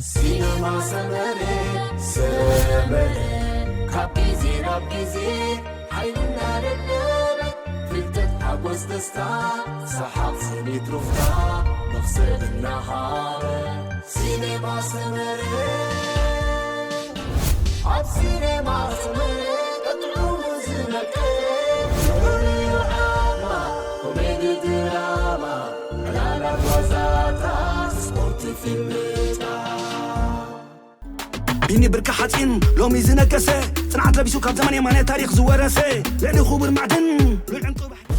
ሲነማ ሰመረ፣ ሰመረ፣ ካብ ግዜ ናብ ግዜ ሓይሉ እናደለበ፣ ፍልጠት፣ ሓጎስ፣ ደስታ፣ ሰሓቕ፣ ስኒት፣ ሩፍታ፣ መኽሰብ እናሃበ። ሲነማ ሰመረ፣ ኣብ ሲነማ ሰመረ ጥዑሙ ዝነቀ፣ ፍቕሪ፣ ዓድማ፣ ኮሜዲ፣ ድራማ፣ ዕላላት፣ ዋዛታት፣ ስፖርት፣ ፊልምታት። ቢኒ ብርኪ ሓፂን ሎሚ ዝነገሰ፣ ፅንዓት ለቢሱ ካብ ዘመን የማነ ታሪኽ ዝወረሰ፣ ልዕሊ ክቡር ማዕድን ልዑል ዕንቁ ባሕሪ።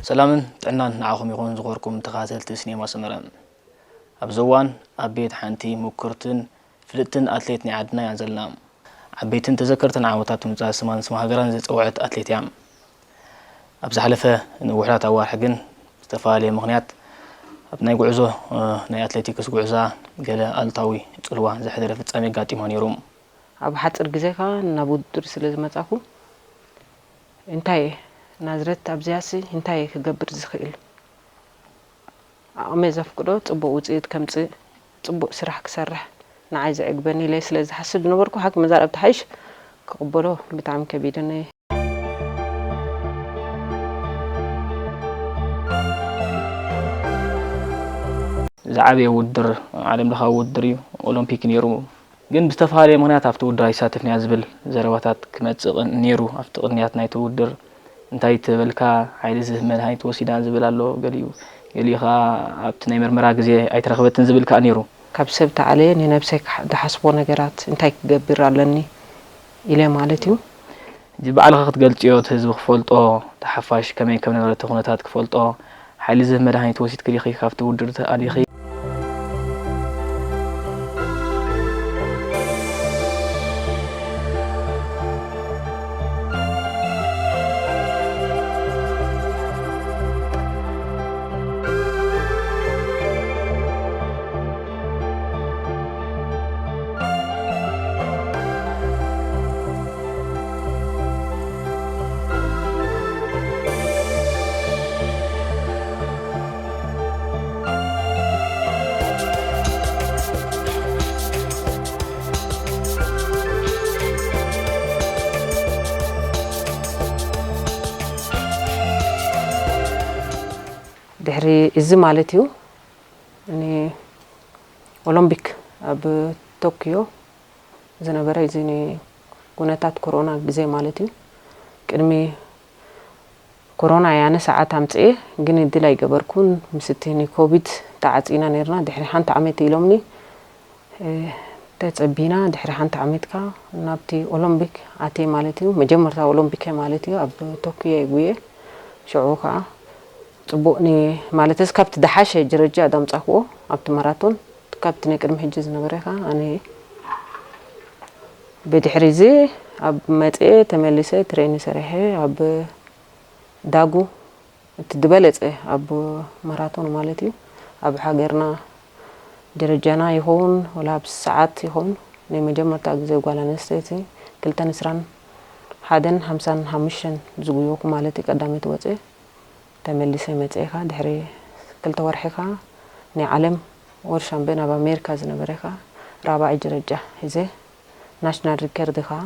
ሰላምን ጥዕናን ንዓኹም ይኹን ዝኸበርኩም ተኸታተልቲ ሲኔማ ሰመረ። ኣብዚ እዋን ኣብ ቤት ሓንቲ ምኩርትን ፍልጥትን ኣትሌት ናይ ዓድና ኢና ዘለና። ዓበይትን ተዘከርትን ዓወታት ብምምፃእ ስማን ስም ሃገራን ዘፀውዐት ኣትሌት እያ። ኣብ ዝሓለፈ ውሑዳት ኣዋርሕ ግን ብዝተፈላለየ ምኽንያት ኣብ ናይ ጉዕዞ፣ እ፣ ናይ ኣትሌቲክስ ጉዕዞኣ ገለ ኣሉታዊ ፅልዋ ዘሕደረ ፍጻሜ ኣጋጢማ ነይሩ። ኣብ ሓፂር ግዜ ከዓ ናብ ውድድር ስለ ዝመፃኹ፣ እንታይ እየ ናዝሬት ኣብዚኣሲ እንታይ እየ ክገብር ዝኽእል? ዓቕመይ ዘፍቅዶ ጽቡቕ ውጽኢት ከምጽእ፣ ጽቡቕ ስራሕ ክሰርሕ ንዓይ ዘዕግበኒ ኢለ ስለ ዝሓስብ ዝነበርኩ፣ ሓቂ ምዛር ኣብ ተሓይሽ ክቕበሎ ብጣዕሚ ከቢድኒ። ዝዓበየ ውድድር፣ ዓለም ለኻዊ ውድድር እዩ፣ ኦሎምፒክ ነይሩ። ግን ብዝተፈላለየ ምኽንያት ኣብቲ ውድድር ኣይሳተፍን እያ ዝብል ዘረባታት ክመጽእ ቅን-፣ ነይሩ። ኣብቲ ቅንያት ናይቲ ውድድር እንታይ ተበልካ፣ ሓይሊ ዝህብ መድሃኒት ወሲዳ ዝብል ኣሎ ገሊኡ። ገሊኡ ኸኣ ኣብቲ ናይ መርመራ ግዜ ኣይተረኽበትን ዝብል ከኣ ነይሩ። ካብ ሰብ ተዓልየ ንነብሰይ ክሓ-፣ ዝሓስቦ ነገራት እንታይ ክገብር ኣለኒ ኢለ ማለት እዩ። እዚ ባዕልኻ ክትገልጽዮ፣ እቲ ህዝቢ ክፈልጦ፣ እቲ ሓፋሽ ከመይ ከም ነበረ እቲ ኩነታት ክፈልጦ፣ ሓይሊ ዝህብ መድሃኒት ወሲድኪ ዲኺ ካብቲ ውድድር ተኣሊኺ? ድሕሪ እዚ ማለት እዩ፣ ን ኦሎምፒክ ኣብ ቶክዮ ዝነበረ፣ እዚ ንኩነታት ኮሮና ግዜ ማለት እዩ። ቅድሚ ኮሮና እየ ኣነ ሰዓት ኣምፅኤ፣ ግን እድል ኣይገበርኩን። ምስ እቲ ንኮቪድ ተዓፂና ነርና። ድሕሪ ሓንቲ ዓመት ኢሎምኒ፣ እ፣ ተፀቢና ድሕሪ ሓንቲ ዓመት ከኣ ናብቲ ኦሎምፒክ ኣትየ ማለት እዩ። መጀመርታ ኦሎምፒክ ማለት እዩ፣ ኣብ ቶክዮ እየ ጉየ። ሽዑ ከኣ ጽቡቕ ኒ-፣ ማለትስ ካብቲ ደሓሸ ጀረጃ ዳምጻኽዎ ኣብቲ ማራቶን፣ ካብቲ ናይ ቅድሚ ሕጂ ዝነበረ ከኣ ኣነ እየ። ብድሕሪ እዚ ኣብ መጽኤ ተመሊሰ ትሬኒ ሰሪሐ ኣብ ዳጉ እቲ ዝበለጸ ኣብ ማራቶን ማለት እዩ። ኣብ ሃገርና ደረጃና ይኸውን ወላ ኣብ ሰዓት ይኸውን ናይ መጀመርታ ግዜ ጓል ኣንስተይቲ ክልተን ዕስራን ሓደን ሓምሳን ሓሙሽተን ዝጉየኹ ማለት እዩ። ቀዳመይቲ ወጽኤ ተመሊሰ መጽኤ ከኣ ድሕሪ ክልተ ወርሒ ከኣ ናይ ዓለም ወርልድ ሻምፒዮን ኣብ ኣሜሪካ ዝነበረ ከኣ ራብዓይ ደረጃ ሒዘ ናሽናል ሪከርድ ከኣ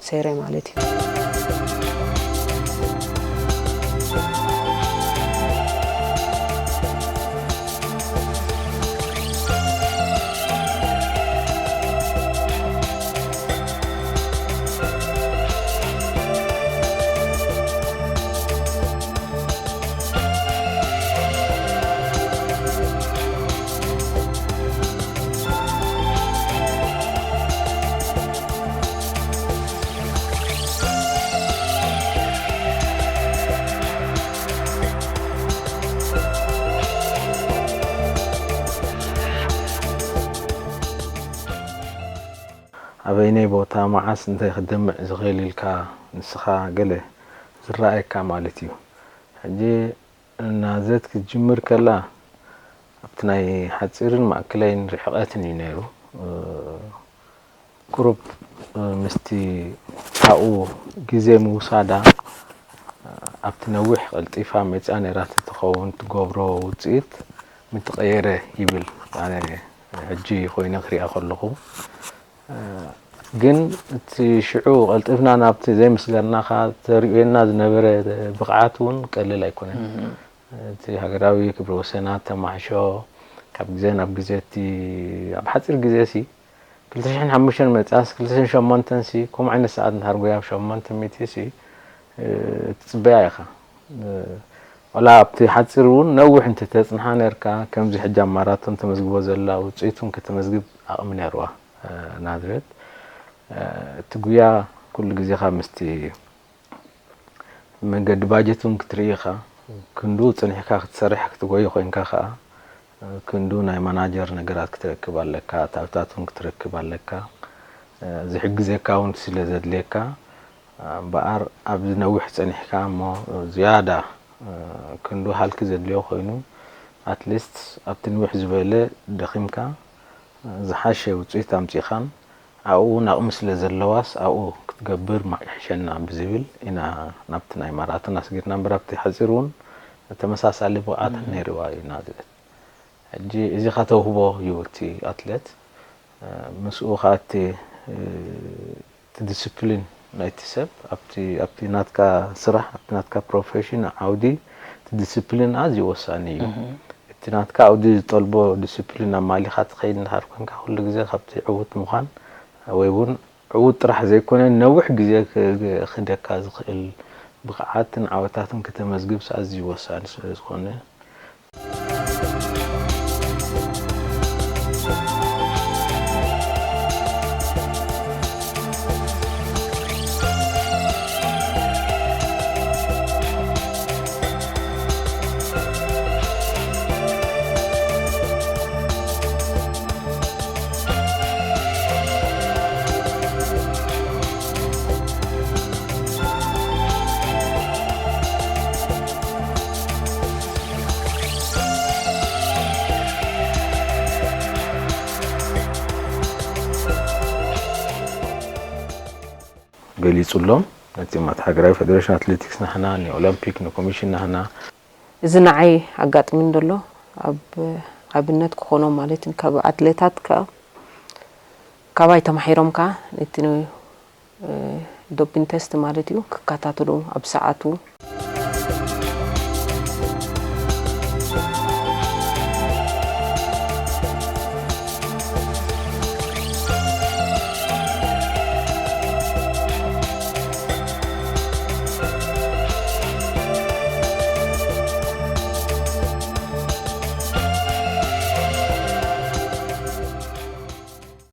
ሰይረ ማለት እዩ። ኣበይናይ ቦታ መዓስ እንታይ ክደምዕ ዝኽእል ኢልካ ንስኻ ገለ ዝረኣየካ ማለት እዩ። ሕጂ ናዝሬት ክትጅምር ከላ ኣብቲ ናይ ሓጺርን ማእከላይን ርሕቐትን እዩ ነይሩ። እ፣ ቁሩብ፣ እ፣ ምስቲ ካብኡ ግዜ ምውሳዳ፣ እ፣ ኣብቲ ነዊሕ ቀልጢፋ መጺኣ ነይራ ትኸውን ትገብሮ ውጽኢት ምትቐየረ ይብል። ኣነ ሕጂ ኮይነ ክሪኣ ከለኹ፣ እ፣ ግን እቲ ሽዑ ቀልጢፍና ናብቲ ዘይምስገርናኻ ተርእየና ዝነበረ ብቕዓት እውን ቀሊል ኣይኮነን። እቲ ሃገራዊ ክብረ ወሰናት ተማሕሾ፣ ካብ ግዜ ናብ ግዜ እቲ ኣብ ሓጺር ግዜ ሲ ክልተ ሽሕን ሓሙሽተን መጽኣስ ክልተ ሽሕን ሸሞንተን ሲ ከምኡ ዓይነት ሰዓት እንድሕር ጎያ ኣብ ሸሞንተ ሚእቲ ሲ፣ እ፣ ትጽበያ ኢኻ። እ፣ ዋላ ኣብቲ ሓጺር እውን ነዊሕ እንተተጽንሓ ነርካ፣ ከምዚ ሕጂ ኣብ ማራቶን ተመዝግቦ ዘላ ውጽኢት እውን ከተመዝግብ ዓቕሚ ነርዋ፣ እ፣ ናዝሬት። እ፣ እቲ ጉያ ኩሉ ግዜ ካብ ምስቲ መንገዲ ባጀት እውን ክትርኢ ኢኻ። ክንዱ ጸኒሕካ ክትሰርሕ ክትጎይ ኮይንካ ከኣ፣ ክንዱ ናይ ማናጀር ነገራት ክትረክብ ኣለካ፣ ኣታዊታት እውን ክትረክብ ኣለካ። ዝሕግዘካ እውን ስለ ዘድልየካ፣ እምበኣር ኣብዚ ነዊሕ ጸኒሕካ እሞ ዝያዳ ክንዱ ሃልኪ ዘድልዮ ኮይኑ፣ ኣትሊስት ኣብቲ ንውሕ ዝበለ ደኺምካ ዝሓሸ ውጽኢት ኣምጺእኻን ኣብኡ እውን ዓቕሚ ስለ ዘለዋስ ኣብኡ ክትገብር ማ-፣ ይሕሸና ብዝብል ኢና ናብቲ ናይ ማራቶን ኣስጊርና እምበር ኣብቲ ሓጺር እውን ተመሳሳሊ ብቕዓት ነይርዋ እዩ ናዝሬት። ሕጂ እዚ ኸተውህቦ እዩ እቲ ኣትሌት። ምስኡ ኸኣ እቲ፣ እቲ ዲስፕሊን ናይቲ ሰብ ኣብቲ፣ ኣብቲ ናትካ ስራሕ፣ ኣብቲ ናትካ ፕሮፌሽን ዓውዲ እቲ ዲስፕሊን ኣዝዩ ወሳኒ እዩ። እቲ ናትካ ዓውዲ ዝጠልቦ ዲስፕሊን ኣማሊኻ ትኸይድ እንድሕር ኮንካ፣ ኩሉ ግዜ ካብቲ ዕዉት ምዃን ወይ እውን ዕዉት ጥራሕ ዘይኮነ፣ ነዊሕ ግዜ ክ-፣ ክደካ ዝኽእል ብቕዓትን ዓወታትን ከተመዝግብ ኣዝዩ ወሳኒ ስለ ዝኾነ፣ ገሊጹሎም። ነቲ ማት ሃገራዊ ፌደሬሽን ኣትሌቲክስ ናህና፣ ንኦሎምፒክ፣ ንኮሚሽን ናህና። እዚ ንዓይ ኣጋጥሚኒ ዘሎ ኣብ ኣብነት ክኾኖም ማለት እዩ። ካብ ኣትሌታት ከ-፣ ካባይ ተማሂሮም ከኣ ነቲ ን-፣ እ፣ ዶፒን ቴስት ማለት እዩ ክከታተሉ ኣብ ሰዓቱ።